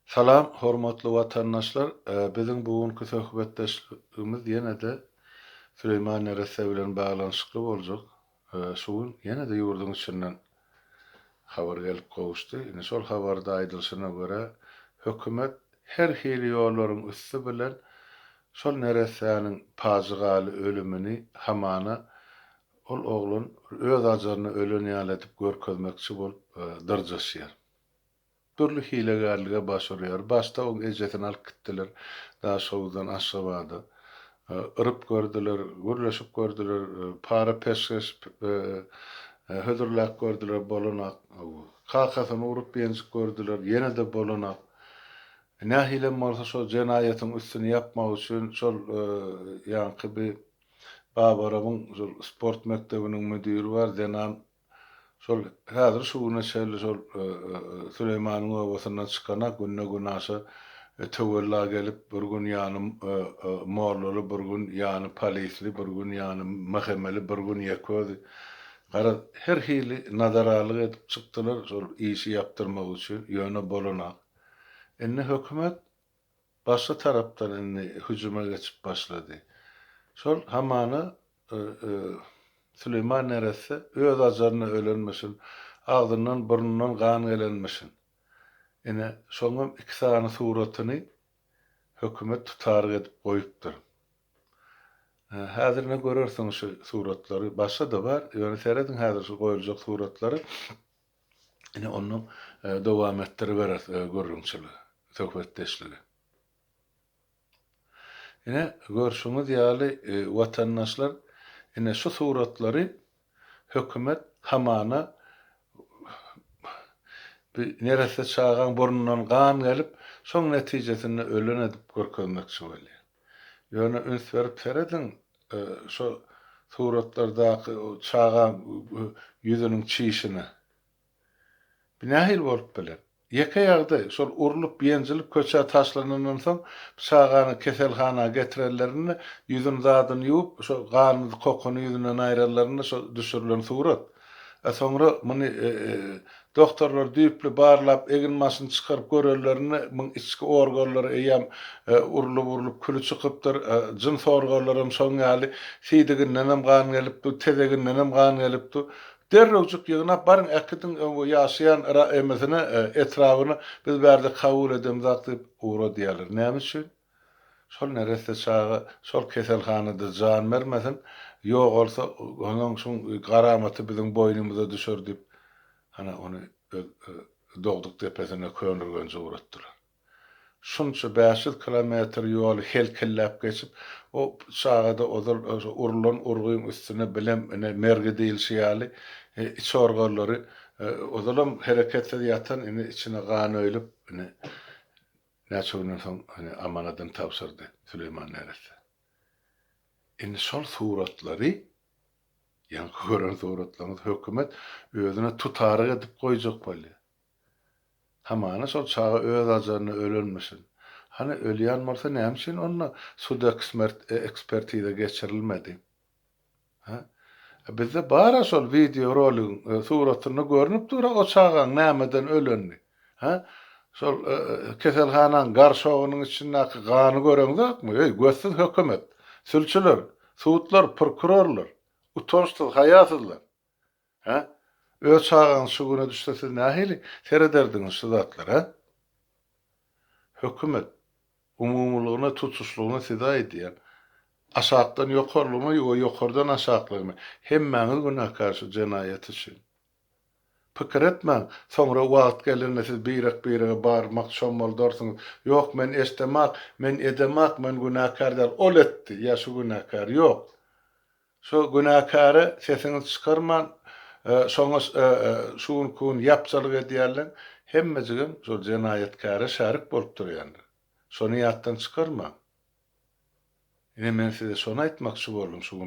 Salam hormatly watandaşlar biziň bu günki söhbetdeşligimiz ýene-de Süleýman neresse bilen baglanyşykly boljak. Şu gün ýene-de ýurduň içinden habar gelip gowuşdy. Indi şol habarda aýdylyşyna görä hökümet her hili ýollaryň üsti bilen şol neressäniň pajygaly ölümini hamana ol oglan öz ajaryna ölen ýaly edip görkezmekçi bolup dyrjaşýar. Dürli hilegärlige baş urýar. Başda oň ejesini alyp gitdiler Daşhowuzdan Aşgabada. Yryp gördüler, gürleşip gördüler, para-peşgeş hödürläp gördüler, bolanak. Kakasyny urup-ýenjip gördüler, ýene-de bolanak. Nähilem bolsa şol jenaýatyň üstüni ýapmak üçin şol ýaňky bi Babarabyň şol sport mekdebiniň müdiri bar, zenan Şol häzir şu güne çenli şol Süleýmanyň obasyndan çykanak günde-günaşa töwella gelip, bir gün ýany mollaly, bir gün ýany polisli, bir gün ýany MHM-li, bir gün ýeke özi. Garaz, her hili nadaralyk edip çykdylar şol işi ýapdyrmak üçin, ýöne bolanak. Indi hökümet başga tarapdan indi hüjüme geçip başlady. Şol hamana Süleýman neresse öz ajaryna ölenmişin, agzyndan, burnundan gan gelenmişin. Ine, şoňam iki sany suratyny hökümet tutaryk edip goýupdyr. Häzir ine görersiňiz şu suratlary. Başga-da bar, ýöne serediň häzir şu goýuljak suratlary. Ine ondan dowam etdiriberis gürrüňçiligi, söhbetdeşligi. Ine, görşüňiz ýaly, watandaşlar, ine şu suratlary hökümet hamana bir neresse çagaň burnundan gan gelip, şoň netijesinde ölen edip görkezmekçi bolýar. Ýöne üns berip serediň, şo suratlardaky çagaň ýüzüniň çişine. Bu nähili bolup biler? Ýeke ýagdaý, şol urlup, ýenjilip köçä taşlanandan soň, çagany keselhana getirenlerinde, ýüzüni zadyny ýuwup, şo ganyny, kokuny ýüzünden aýranlarynda şo düşürilen surat. A soňra muny dogtorlar düýpli barlap, egin-başyny çykaryp görenlerinde, muň içki organlary eýýäm urlup-urlup küli çykypdyr, jyns organlaram şoň ýaly, siýdigindenem gan gelip dur, tezegindenem gan gelip dur. Derrewjik ýygnap baryň äkidiň öň ýaşaýan ra-emesine, etrabyna biz bärde kabul edemzak diýip ugradýarlar. Näme üçin? Şol neresse çaga şol keselhanada jan bermesin, ýogalsa onuň şuň garamaty biziň boýnumyza düşer diýip ana ony öz dogduk depesine Köneürgenje ugratdylar. Şunça 500 kilometr ýoly helkilläp geçip, o çagada ozal urlan urgyň üstüne bilem ine mergi diýilşi ýaly iç organlary ozalam hereketsiz ýatan ine içine gan öýlüp ine näçe günden soň ine amanadyny tabşyrdy Süleýman neresse. Indi şol suratlary ýaňky gören suratlaryňyzy hökümet özüne tutaryk edip goýjak bolýar. Hamana şol çaga öz ajaryna ölenmişin. Hany ölýän bolsa näme üçin onda sud ekspertiza geçirilmedi? Hä? Bizde bar-a şol wideo roligiň suratynda görnüp dur-a o çagaň nämeden ölenini. Hä? Şol keselhanaň garşogynyň içindäki gany göreňzokmy? Eý, gözsüz hökümet! Sülçüler, sudlar, prokurorlar! Utançsyz, haýasyzlar! Hä? Öz çagaňyz şu güne düşse siz nähili serederdiňiz şu zatlara, hä? Hökümet, umumylygyna, tutuşlygyna size aýdýan. Aşakdan ýokarlygyna we ýokardan aşaklygyna hemmäňiz günäkär şu jenaýat üçin. Pikir etmäň, soňra wagt gelende siz birek-birege barmak çommaldarsyňyz. Ýok, men eşdemak, men edemak, men günäkär däl, ol etdi, ýa şu günäkär. Ýok. Şo günäkäre sesiňizi çykarman, şoňa şu günki gün ýapjalyk edýänleň hemmejigem şol jenaýatkäre şärik bolup durýanlar. Şony ýatdan çykarmaň. Ine men size şony aýtmakçy boldum şu günki.